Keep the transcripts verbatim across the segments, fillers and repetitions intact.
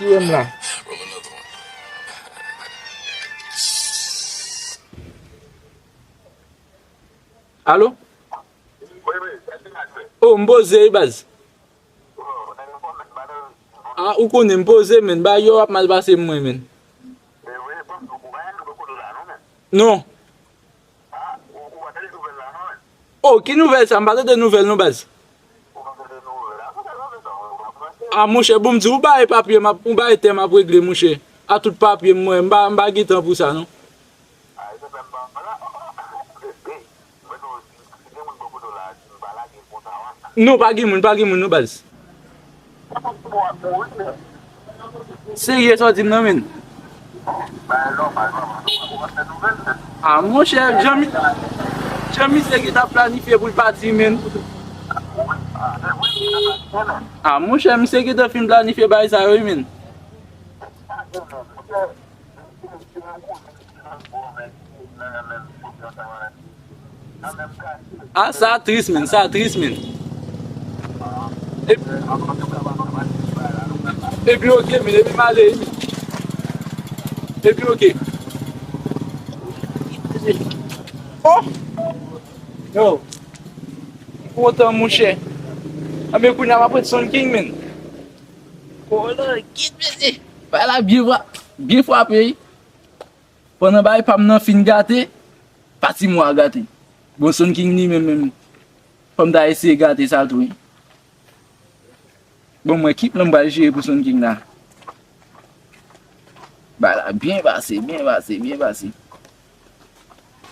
Tiye m la. Alo? Oh, m poze wi baz. Ah, ou konnen m poze, men. Bagay yo ap mal pase m, mwen, men. Non. Oh, ki nouvèl sa? M pa tande nouvèl non, baz. Ah, monchè, bon, m di, ou bay papye, m ap, ou bay tè, m ap regle, monchè. A tout papye m, mwen, m pa, m pa gen tan pou sa, non. Non, pa gen moun, pa gen moun, non, baz. Serye sa w di m nan, men? Ah, monchè, jan mi-, jan misye ki t ap planifye pou l pati, men. Ah, monchè, misye ki t ap fin planifye bagay sa yo, wi, men. Ah, sa tris, men, sa tris, men. Epi, epi oke, men, epi m ale, men. Epi oke. Oh! Yo, m kontan, monchè. Anben, kounye a m ap ret Sun King, men. Kòlè, kit mesye. Bagay la byen fra-, byen frape, wi. Pandan bagay pa m nan fin gate, pati mwen a gate. Bon, Sun King li menm, menm, fò m ta eseye gate sa tou, wi. Bon, mwen ki plan m pral jere pou Sun King la. Bagay la byen pase, byen pase, byen pase.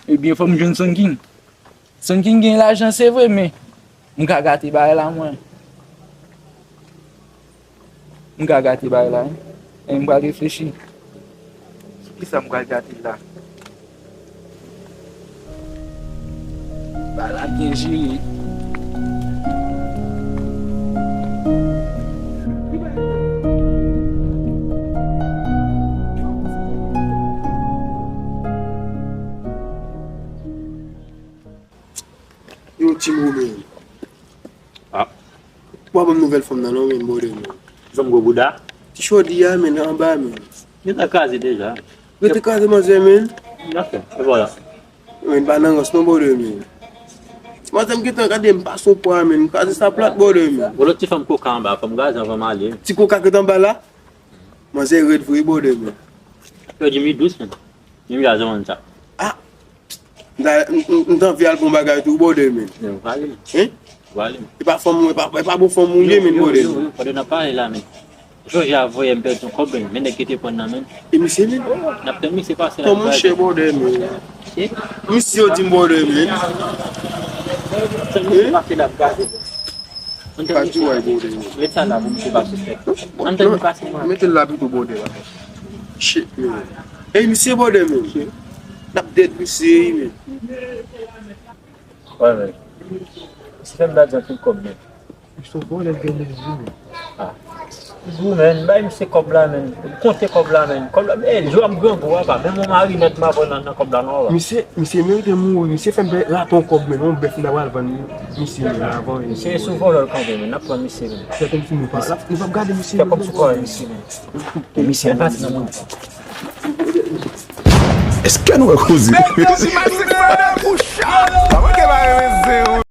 Ebyen, fò m jwenn Sun King. Sun King gen lajan, se vre, men m ka gate bagay la, mwen. M ka gate bagay la, wi. E m pral reflechi. Sou kisa m pral gate la? Bagay la byen jere. Yo, Timo, men. Ah. Ou pa ban m nouvèl fanm nan non, men, bòdè, men. Fanm gwo bouda? Ti chòdi a, men, anba, men. Li ta kraze deja. Rete kraze manzè, men. Dakò, e vwala. Men, pa nan rans non, bòdè, men. Ti manzè m gentan gade m pase yon pwa, men. M kraze sa plat, bòdè, men. Bon, lòt ti fanm koka anba, fanm gaze anvan m ale. Ti koka ki t anba la? Manzè rèd vre, bòdè, men. Yo, Jimmy dous, men. Jimmy a zanmann sa. Ah! M ta, m, m, m ta anvi al bon bagay tou, bòdè, men. Yo, vale. Hein? Vale. E pa fanm ou, e pa, e pa bon fanm ou ye, men, bòdè. Yo, yo, yo, pandan n ap pale la, men. Jòj a voye m pèdi yon kòb, men, men nèg ki te pran nan men. E misye, men? N ap tann misye pase la. Fanm mouche, bòdè, men. Misye yo di m, bòdè, men. Tann misye pase la, gade. Ann tann misye la. Met sa la pou misye pa sispèk. Ann tann li pase, mwen. Mete l la pito, bòdè, la. Shit, men. Ey, misye, bòdè, men. N ap dèd misye, men. Wè, men. Misye fè m pèdi anpil kòb, men. Misye vòlè l gen lezi, men. Ah. Gou, men, bay misye kòb la, men. Konte kòb la, men. Kòb la, men, jwa m grangou, apa. Menm yon marinèt m ap pran nan, nan kòb la, non, apa. Misye, misye merite mouri. Misye fè m pè-, rate yon kòb, men. Yon bèf m ta pral vann misye, men, avan, men. Misye sou vòlò l kanpe, men. N ap pran misye, men. Fè kòmsi nou pa, nou p ap gade misye, men. Fè kòmsi w pa wè misye, men. Misye, ann pase nan moun. Èske nou wè koze? Mèt koze matik mwen de bouch. Pa manke pa renmen zen, wi.